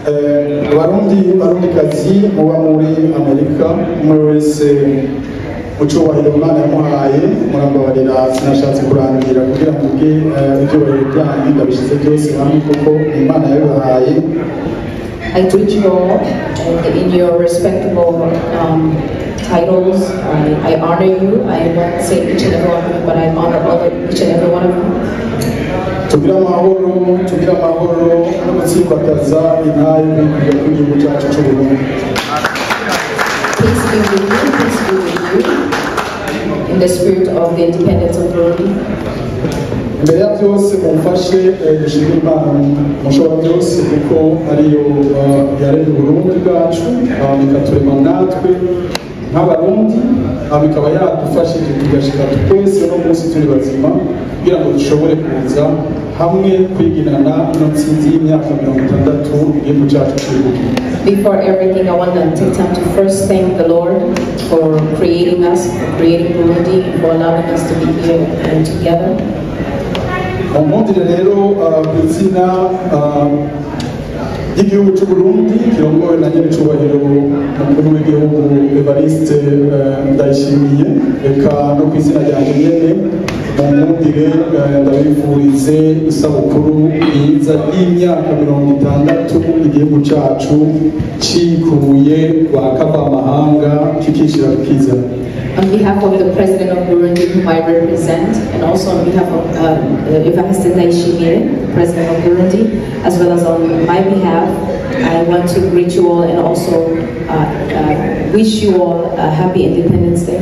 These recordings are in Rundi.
Barundi, Barundikazi muba muri Amerika, umwe wese mu cyubahiro Imana yamuhaye, murambabarira sinashatse kurangira kugira ngo mvuge ibyubahiro byanyu, ndabishyize byose hamwe kuko Imana yabibahaye. I greet you all and in your respectable titles. I honor you. I won't say each and every one of you, but I honor each and every one of you. Tugire amahoro, tugire amahoro no gutsimbataza intahe yo kw'igihugu cyacu cy'u Burundi. Peace be with you, peace be with you. In the spirit of the independence of Burundi. Imbere ya byose mumfashe dushimire Imana mushobora byose, kuko ariyo yaremye Uburundi bwacu, ikaturema natwe nk'Abarundi, ikaba yaradufashije tugashika twese uno munsi turi bazima kugira ngo dushobore kuza hamwe kwiginana ino ntsinzi y'imyaka 60 igihugu cyacu cy'igihugu. Before everything, I want to take time to first thank the Lord for creating us, for creating Burundi, and for allowing us to be here and together. Munkundire rero ku izina ry'igihugu cy'u Burundi kirongowe na nyenicubahiro mukuru w'igihugu Evariste Ndayishimiye, reka no ku izina ryanjye nyene, munkundire ndabifurize isabukuru nziza y'imyaka 60 igihugu cyacu cikuye ba kavamahanga kikishira kikizana. On behalf of the President of Burundi, whom I represent, and also on behalf of Evariste Ndayishimiye, President of Burundi, as well as on my behalf, I want to greet you all and also wish you all a happy Independence Day.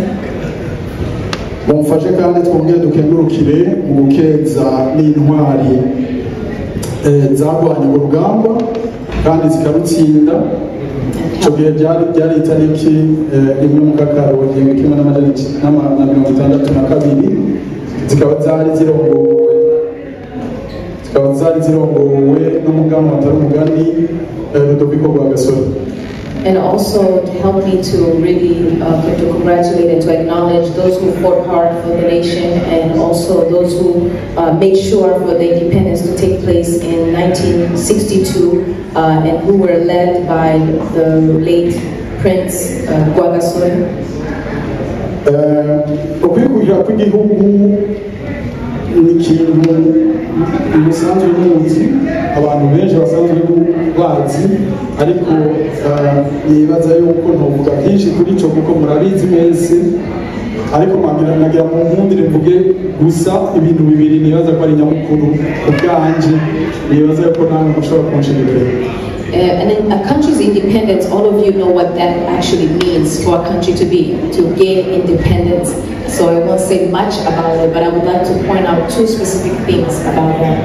Mumfashe kandi twongere dukengurukire mu gukeza n'intwari zarwanye urwo rugamba kandi zikarutsinda. Icyo gihe byari itariki 1 Mukakaro 1962, zikaba zari zirongowe n'umuganwa atari umugani Rudoviko Rwagasore. And also to help me to really to congratulate and to acknowledge those who fought hard for the nation and also those who made sure for the independence to take place in 1962 and who were led by the late Prince Rwagasore. Ukwikukira kw'igihugu ni ikintu musanzwe muzi, abantu benshi basanzwe bazi, ariko nibaza yuko ntovuga byinshi kuri ico kuko murabizi mwese, ariko mwagira nagira mu nkundire mvuge gusa ibintu bibiri nibaza ko ari nyamukuru ku bwanje, nibaza yuko namwe mushobora kunshigikira. And in a country's independence, all of you know what that actually means for a country to gain independence. So I won't say much about it, but I would like to point out two specific things about that.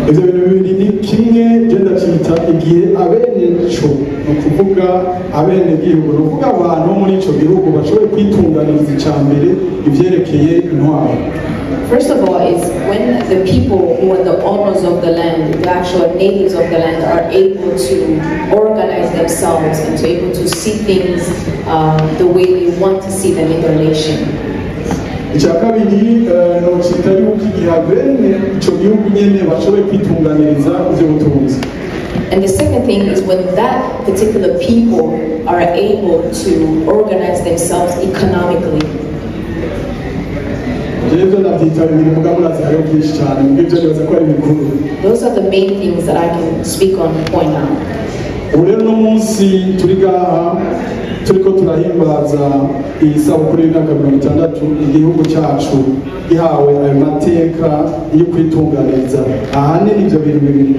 Ibyo bintu bibiri ni kimwe je ndacyita igihe abene co, ni ukuvuga abene gihugu, ni ukuvuga abantu bo muri ico gihugu bashoboye kwitunganiriza, ica mbere ivyerekeye intwaro. First of all, is when the people who are the owners of the land, the actual natives of the land, are able to organize themselves and to able to see things the way they want to see them in their nation. Icya kabiri nocita yuko igihe abene ico gihugu nyene bashoboye kwitunganiriza ivy'ubutunzi. And the second thing is when that particular people are able to organize themselves economically. Jewe ndavyita bibiri, muga murazi hariho byinshi cane, muga ivyo nibaza ko ari bikuru. Those are the main things that I can speak on and point out. Ubu rero uno munsi turi ngaha turiko turahimbaza iyi sabukuru y'imyaka 60 igihugu cyacu gihawe ayo mateka yo kwitunganiriza ahanini ibyo bintu bibiri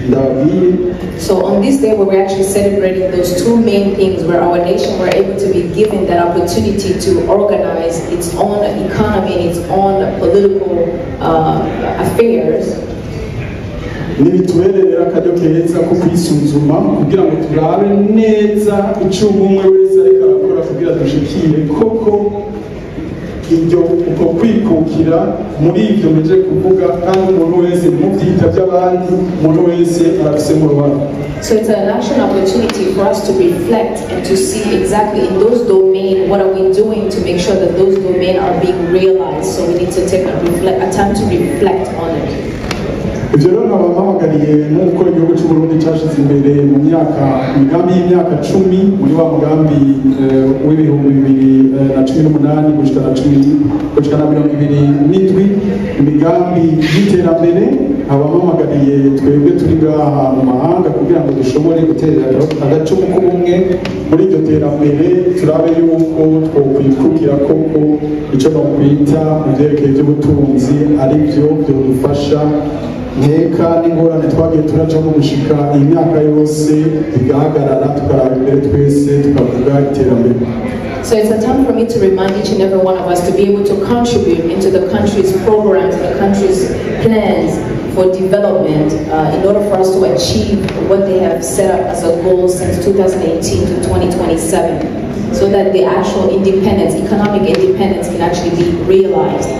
ndababwiye. So on this day where we're actually celebrating those two main things, where our nation were able to be given that opportunity to organize its own economy and its own political affairs, nibitubere rero akaryo keza ko kwisuzuma kugira ngo turabe neza icyo umwe wese ariko arakora kugira dushikire koko iryo uko kwikukira muri ibyo mpejeje kuvuga, kandi umuntu wese ntimubyita by'abandi, umuntu wese arabisemo uruhare. So it's an actual opportunity for us to reflect and to see exactly in those domain what are we doing to make sure that those domain are being realized. So we need to take a time to reflect on it. Ivyo rero nkaba mpamagariye nk'uko igihugu c'u Burundi cashize imbere mu myaka imigambi y'imyaka 10 muri wa mugambi w'2018 gushika na 10 gushika na 27 imigambi y'iterambere, nkaba mpamagariye twebwe turi ngaha mu mahanga kugira ngo dushobore guterera agacumu k'ubumwe muri iryo terambere, turabe yuko twokwikukira koko ico nokwita mu vyerekeye vy'ubutunzi ari vyo vyodufasha nkeka n'ingorane twagiye turacamo gushika iyi myaka yose bigahagarara, tukaraba imbere twese tukavuga iterambere. So it's a time for me to remind each and every one of us to be able to contribute into the country's programs and the country's plans for development in order for us to achieve what they have set up as a goal since 2018 to 2027, so that the actual independence, economic independence, can actually be realized.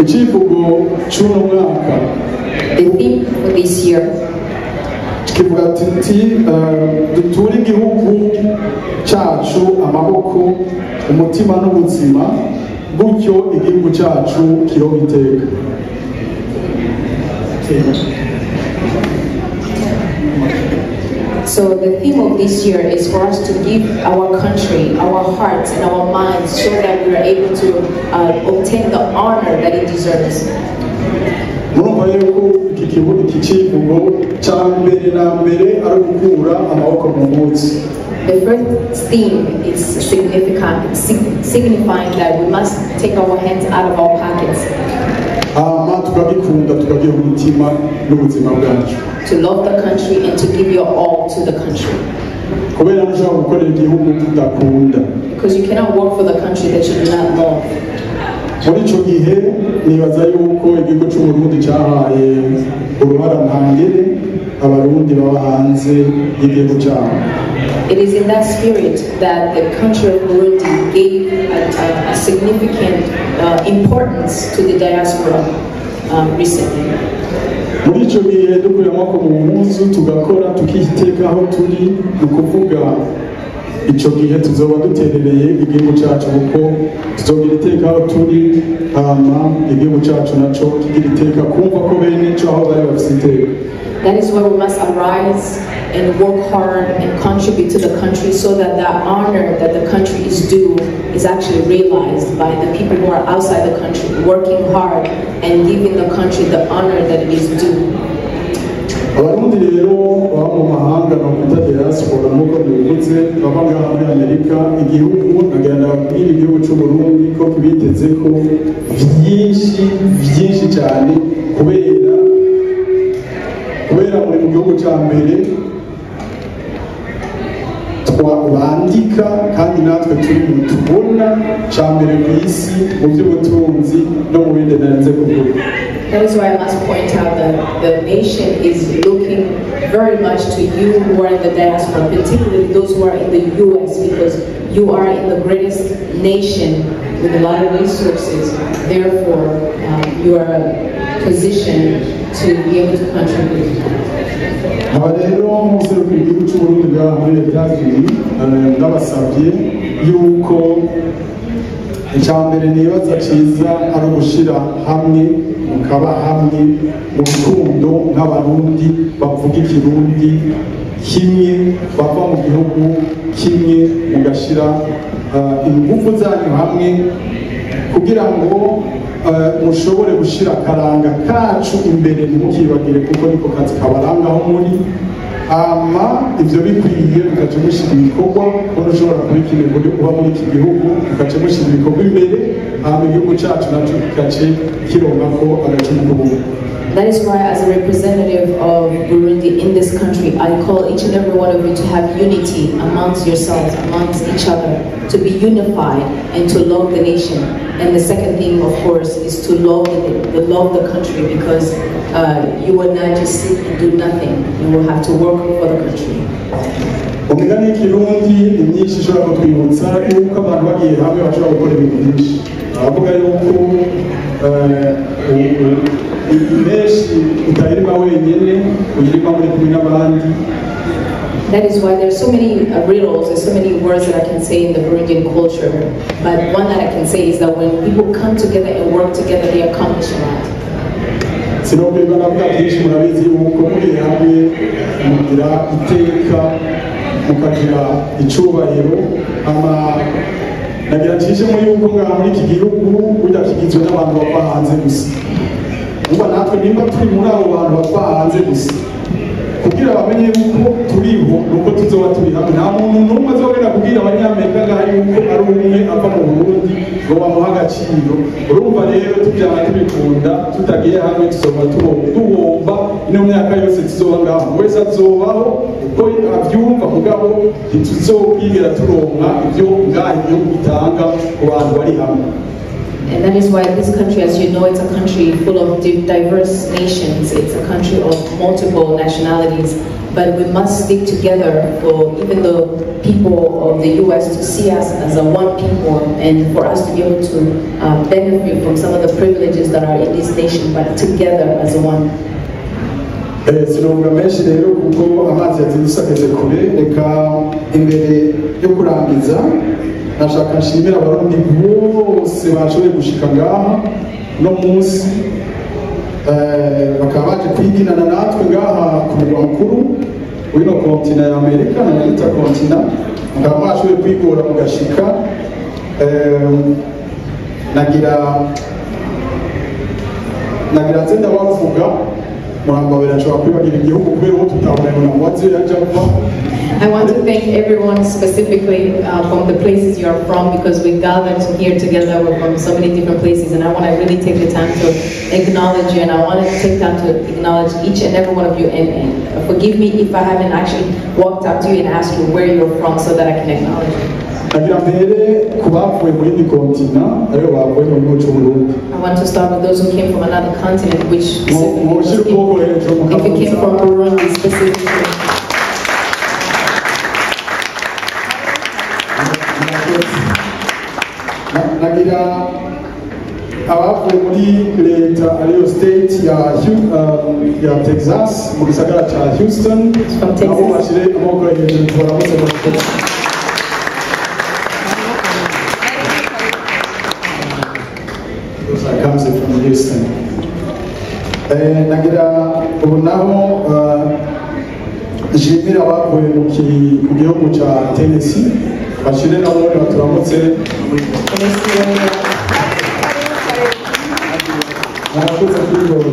Icivugo c'uno mwaka, The theme for this year, kivuga tuti duture igihugu cacu amaboko, umutima n'ubuzima, gutyo igihugu cacu kironka iteka. So the theme of this year is for us to give our country, our hearts and our minds so that we are able to obtain the honor that it deserves. Murumva yuko iki kibuga, iki civugo ca mbere na mbere ari ugukura amaboko mu mpuzu. The first theme is significant, signifying that we must take our hands out of our pockets. Hama tukagikunda, tukagiha umutima n'ubuzima bwacu. To love the country and to give your all to the country. Kubera ntushobora gukorera igihugu tudakunda. Because you cannot work for the country that you do not love. Muri ico gihe nibaza yuko igihugu c'Uburundi cahaye uruhara ntangere abarundi baba hanze y'igihugu cabo. It is in that spirit that the country of Burundi gave a significant importance to the diaspora recently. Muri ico gihe dukuye amaboko mu mpuzu tugakora tukiteka aho turi, ni ukuvuga ico gihe tuzoba duterereye igihugu cacu, kuko tuzogira iteka aho turi, hama igihugu cacu naco kigira iteka kumva ko bene ico aho bari bafise iteka. That is where we must arise and work hard and contribute to the country so that that honor that the country is due is actually realized by the people who are outside the country, working hard and giving the country the honor that it is due. Abarundi rero baba mu mahanga nokwita diaspora nk'uko bivuze, baba ngaha muri Amerika, igihugu nagira ndababwira igihugu c'Uburundi ko kibiteze ko vyinshi vyinshi cyane, kubera muri mu gihugu ca mbere bandika kandi natwe turi mu tubona ca mbere ku isi mu by'ubutunzi no mu bindi narenze kuvuga. That is why I must point out that the nation is looking very much to you who are in the diaspora, particularly those who are in the US, because you are in the greatest nation with a lot of resources. Therefore, you are positioned to be able to contribute. Aba rero muserukira igihugu c'Uburundi ngaha muri Leta Zunze, ndabasabye yuko icya mbere nibaza ciza ari ugushira hamwe, mukaba hamwe mu rukundo nk'abarundi bavuga ikirundi kimwe, bava mu gihugu kimwe, mugashira ingufu zanyu hamwe kugira ngo mushobore gushira akaranga kacu imbere, ntimukibagire kuko niko kazi kabaranga aho muri. Hama ivyo bikwiye mugaca mushyira ibikorwa, kuko ushobora kuba ikintu uba muri iki gihugu, mugaca mushyira ibikorwa imbere, hama igihugu cacu naco kigace kironkako agacumu k'ubumwe. That is why, as a representative of Burundi in this country, I call each and every one of you to have unity amongst yourselves, amongst each other, to be unified and to love the nation. And the second thing, of course, is to love the country, because you will not just sit and do nothing. You will have to work for the country. Umigani y'ikirundi ni myinshi ishobora kutwibutsa yuko abantu bagiye hamwe bashobora gukora ibintu byinshi. Abavuga yuko impeshi utayirima wenyine, uyirima muri kumwe n'abandi. That is why there's so many riddles, there's so many words that I can say in the Burundian culture. But one that I can say is that when people come together and work together, they accomplish a lot. Sinobwirwa navuga byinshi, murabizi yuko muri hamwe mugira iteka, mukagira icubahiro. Ama nagira nshishemo yuko ngaha muri iki gihugu burya kigizwe n'abantu bava hanze gusa. Uba natwe nimba turi muri abo bantu bava hanze gusa, kugira bamenye yuko turiho nuko tuzoba turi hamwe. Nta muntu n'umwe azogenda kubwira Abanyamerika ngaha yuko ari umwe ava mu Burundi ngo bamuhe agaciro. Urumva rero tubyanga tubikunda, tutagiye hamwe tuzoba duhomba. Ino myaka yose tuzoba ngaho, wese azobaho uko abyumva, mugabo ntituzokwigera turonka ibyo ngaha igihugu gitanga ku bantu bari hamwe. And that is why this country, as you know, it's a country full of diverse nations. It's a country of multiple nationalities. But we must stick together for even the people of the US to see us as a one people and for us to be able to benefit from some of the privileges that are in this nation, but together as one. Sinovuga menshi rero kuko amazi yazindutse ageze kure. Reka imbere yo kurangiza nashaka nshimira Abarundi bose bashoboye gushika ngaha no munsi, bakaba baje kwiginana natwe ngaha ku murwa mukuru w'ino continent ya Amerika, nayita continent, mukaba mwashoboye kwigora mugashika. Nagira nze ndabavuga, murambabera, nshobora kwibagira igihugu kubera uwo tutabonye ngo namubaze yaje ava. I want to thank everyone specifically from the places you are from, because we gathered here together. We're from so many different places, and I want to really take the time to acknowledge you, and I want to take time to acknowledge each and every one of you, and forgive me if I haven't actually walked up to you and asked you where you're from so that I can acknowledge you. Nagira mbere ku bavuye mu yindi continent, aribo bavuye mu gihugu cy'Uburundi. I want to start with those who came from another continent, which specifically Mushyire ukuboko hejuru. if you came from Burundi specifically. Nagira abavuye muri leta ariyo state ya Texas, mu gisagara cya Houston, From Texas. nabo bashyire amaboko hejuru tubaramutse murakoze. Those are comes from Houston. Nagira ubu naho nshimira abavuye mu gihugu cya Tennessee, bashire nabo baturamutse. Tennessee, Murakoze kwigora.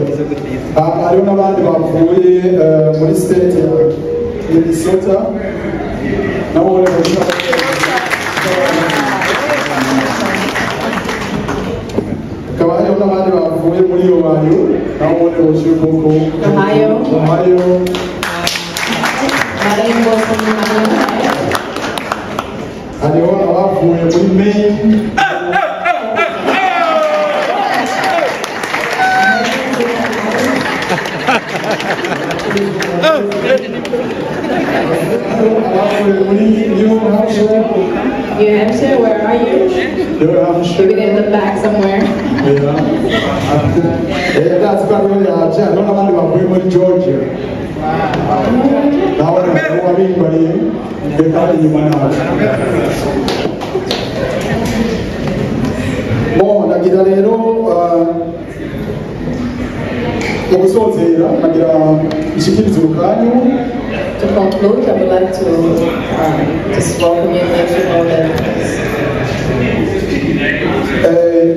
Hariho n'abandi bavuye muri state ya Minnesota, nabo bari hakaba hariho n'abandi bavuye muri Ohio, nabo boshyira ukuboko. Ohio. Ohio. Madeline was from Ohio. Hariho abavuye muri Maine. Abavuye muri New Hampshire. New Hampshire, where are you? New Hampshire. Maybe in the back somewhere. Yeah. Ndazi ko ariho yaje. Hariho n'abandi bavuye muri Georgia, nawe wabimbariye, reka inyuma nacu. Bon, nagira rero mu gusozera nagira nshikirize urukanyu. To conclude, I would like to just welcome you and let you know that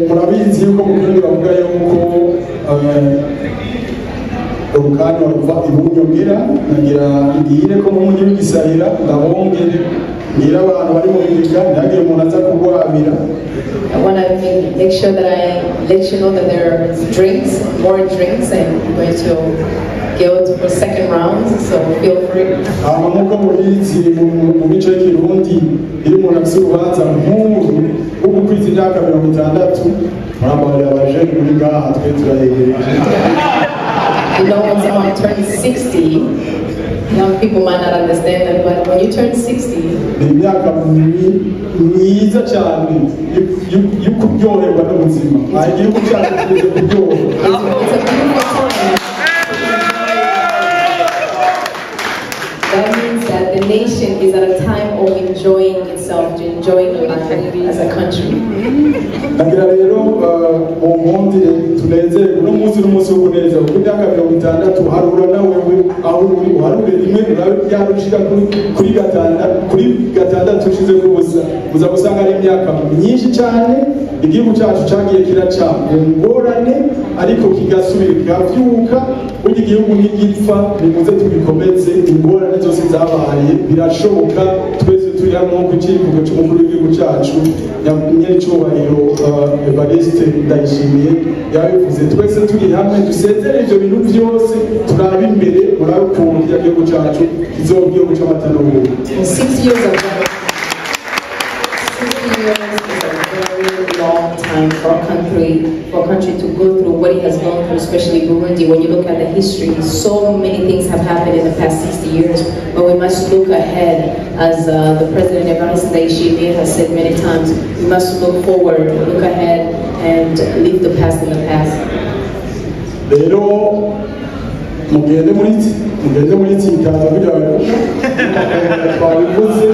Murabizi yuko mu Kirundi bavuga yuko urukanywa ruva ibunyongera. Nagira ngire ko mu mujyi w'igisahira ndabongere, ngira abantu bari mu biga, ntihagire umuntu aza kugwabira. I want to make sure that I let you know that there are drinks, more drinks, and we're going to go for second round, so feel free. Hama nk'uko mubizi mu mico y'ikirundi, iyo umuntu afise urubanza nk'uru rwo gukwiza imyaka 60, murambabarira abajene muri ngaha, twe turayegereje. You know, when someone turns 60, young people might not understand that, but when you turn 60, Ni imyaka myiza cyane yo kuryoherwa n'ubuzima. Aha igihugu cyacu kigeze kuryoha. It's a beautiful time. That means that the nation is at a time of enjoying its itself, to enjoying life as a country. Nagira rero mu nkundire tunezerwe uno munsi, n'umunsi wo kunezerwa kuko imyaka 60, harura na wewe aho uri, uharure rimwe urabe yarushika kuri gatandatu ushize ku busa, uza gusanga ari imyaka myinshi cyane. Igihugu cyacu cyagiye kiraca mu ngorane ariko kigasubira kikavyuka. Burya igihugu ntigipfa, nimuze tugikomeze. Ingorane zose zabaye, birashoboka twese turi hamwe, nk'uko icivugo c'umukuru w'igihugu cyacu nyenicubahiro Evariste Ndayishimiye yabivuze. Twese turi hamwe dusezere ivyo bintu vyose, turabe imbere, murabe ukuntu kiriya gihugu cyacu kizoba igihugu c'amata n'ubuki. And 60 years is a very long time for a country to go through what it has gone through, especially Burundi. When you look at the history, so many things have happened in the past 60 years, but we must look ahead. As the President Evariste Ndayishimiye has said many times, we must look forward, look ahead, and leave the past in the past. Rero mugende muri tsitaza kugira ngo twabivuze,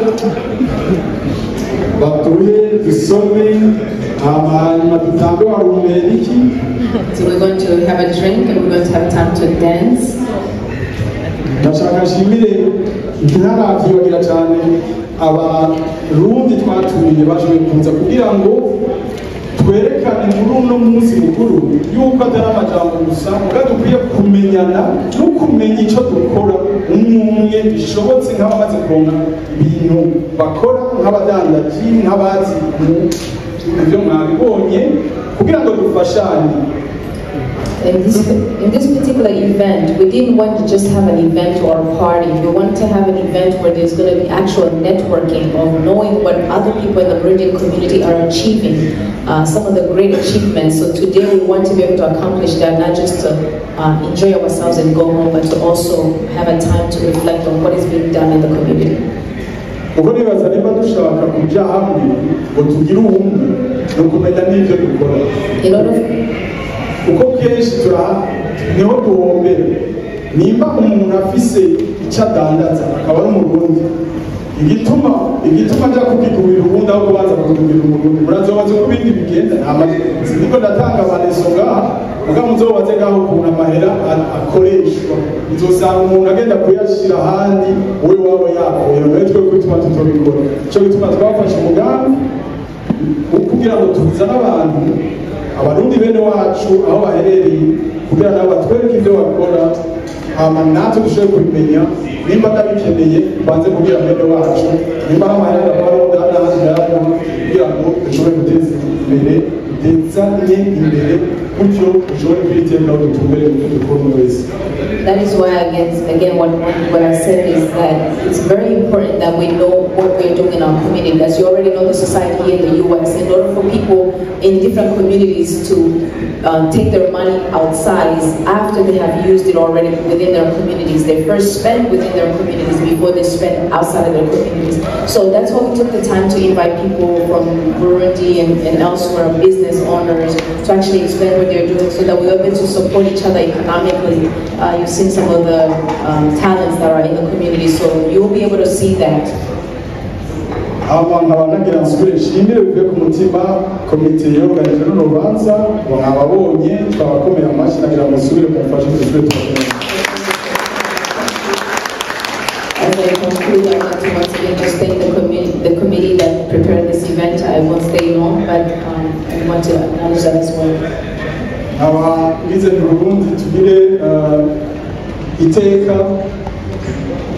baduhe dusome, hanyuma dutambe warumera iki. So we're going to have a drink and we're going to have time to dance. Ndashaka nshimire ntaravyibagira cyane Abarundi twatumiye bashoboye kuza kugira ngo twerekane muri uno munsi mukuru yuko atari amajambo gusa, muga dukwiye kumenyana no kumenya icyo dukora umwe umwe bishobotse, nk'abamaze kuronka ibintu bakora, nk'abadandaji, nk'abazi ibyo mwabibonye, kugira ngo dufashanye. In this particular event, we didn't want to just have an event or a party. We want to have an event where there's going to be actual networking of knowing what other people in the Burundian community are achieving, some of the great achievements. So today we want to be able to accomplish that, not just to enjoy ourselves and go home, but to also have a time to reflect on what is being done in the community. Kuko nibaza niba dushaka kuja hamwe ngo tugire ubumwe, ni ukumenya n'ibyo dukora. In order Kuko kenshi turaha niho duhombera. Nimba umuntu afise icyo adandaza akaba ari Umurundi, igituma aja kukigurira ubundi aho kubanza kukigurira Umurundi, murazobaze uko ibindi bigenda. Siniko ndatanga amareso ngaha, muga muzobaze ngaho ukuntu amahera akoreshwa, uzosanga umuntu agenda kuyashira ahandi wowe waba yavuye. Rero twe gutuma tutobikora, ico gituma twafashe umugambi wo kugira ngo tuzane abantu, Abarundi bene wacu aho baherereye, kugira nabo batwereke ibyo bakora, hama natwe dushobore kubimenya. Nimba ndabikeneye banze kubwira bene wacu, nimba ari amahera ndabaronda n'ahandi ndayamuha, kugira ngo dushobore guteza imbere, dutezanye imbere, gutyo dushobore kwiteza aho dutumbere mu byo dukora umwe wese. That is why, again, what I said is that it's very important that we know what we're doing in our community. As you already know, the society here in the U.S., in order for people in different communities to take their money outside is after they have used it already within their communities. They first spend within their communities before they spend outside of their communities. So that's why we took the time to invite people from Burundi and elsewhere, business owners, to actually explain what they're doing so that we're able to support each other economically. You've seen some of the talents that are in the community, so you will be able to see that. Hama nkaba nagira nsubire nshimire bivuye ku mutima komite yoruganije runo rubanza. Mwababonye, twabakomeye amashyi. Nagira ngo nsubire kumufashe, dusubire tubakomeye. As I conclude, I want to once again just thank the committee that prepared this event. I won't stay long, but I want to acknowledge that as well. Nkaba ngize mu Burundi tugire iteka,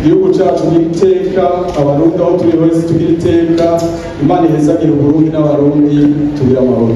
igihugu cyacu tugire iteka, Abarundi aho turi hose tugire iteka. Imana ihezagire Uburundi n'Abarundi, tugire amahoro.